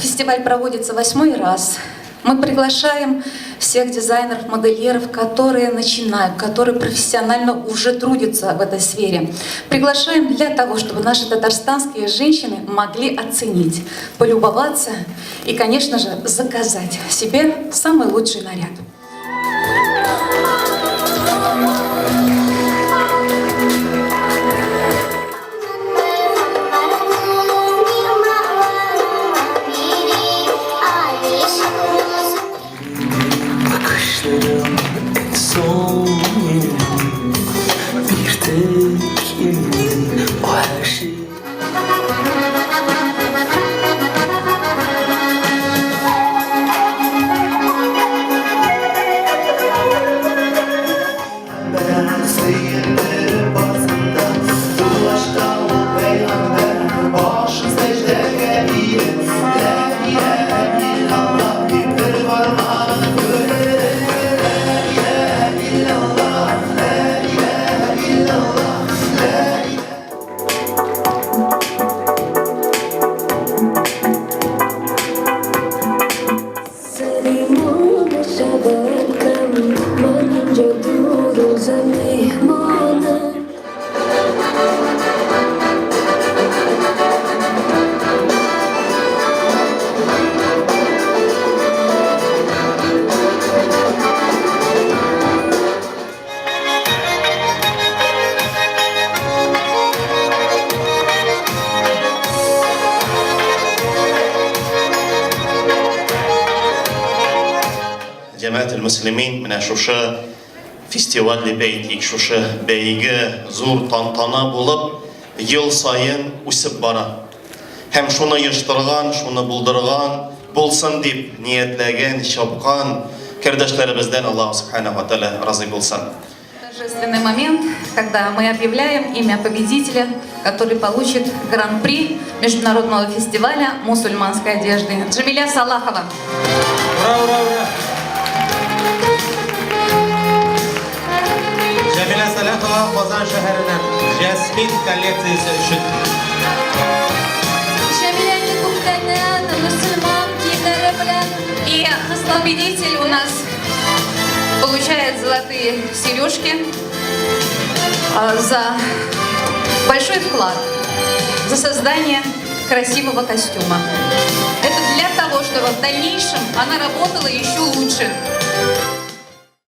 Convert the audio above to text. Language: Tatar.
Фестиваль проводится восьмой раз. Мы приглашаем всех дизайнеров, модельеров, которые начинают, которые профессионально уже трудятся в этой сфере. Приглашаем для того, чтобы наши татарстанские женщины могли оценить, полюбоваться и, конечно же, заказать себе самый лучший наряд. Bakışlarım en son bir tek eminim o her şey. Җәмәгател мөслимин, менә шушы фестиваль дип әйтик, шушы бәйге зур тантана булып, ел саен үсеп бара. Һәм шуны оештырган, шуны булдырган, булсын дип ниятләгән, чапкан кәрдәшләребездән Аллаһу Субханаһу ва Тәгалә разый булсын. Торжественный момент, когда мы объявляем имя победителя, который получит гран-при международного фестиваля мусульманской одежды. Джамиля Салахова. Ура, ура, ура! Җәмилә Сәлахова Казан шәһәреннән Жасмин коллекциясе өчен. Җәмиләне күптәннән мөселман киемнәре белән. И победитель у нас получает золотые сережки за большой вклад, за создание красивого костюма. Это для того, чтобы в дальнейшем она работала еще лучше.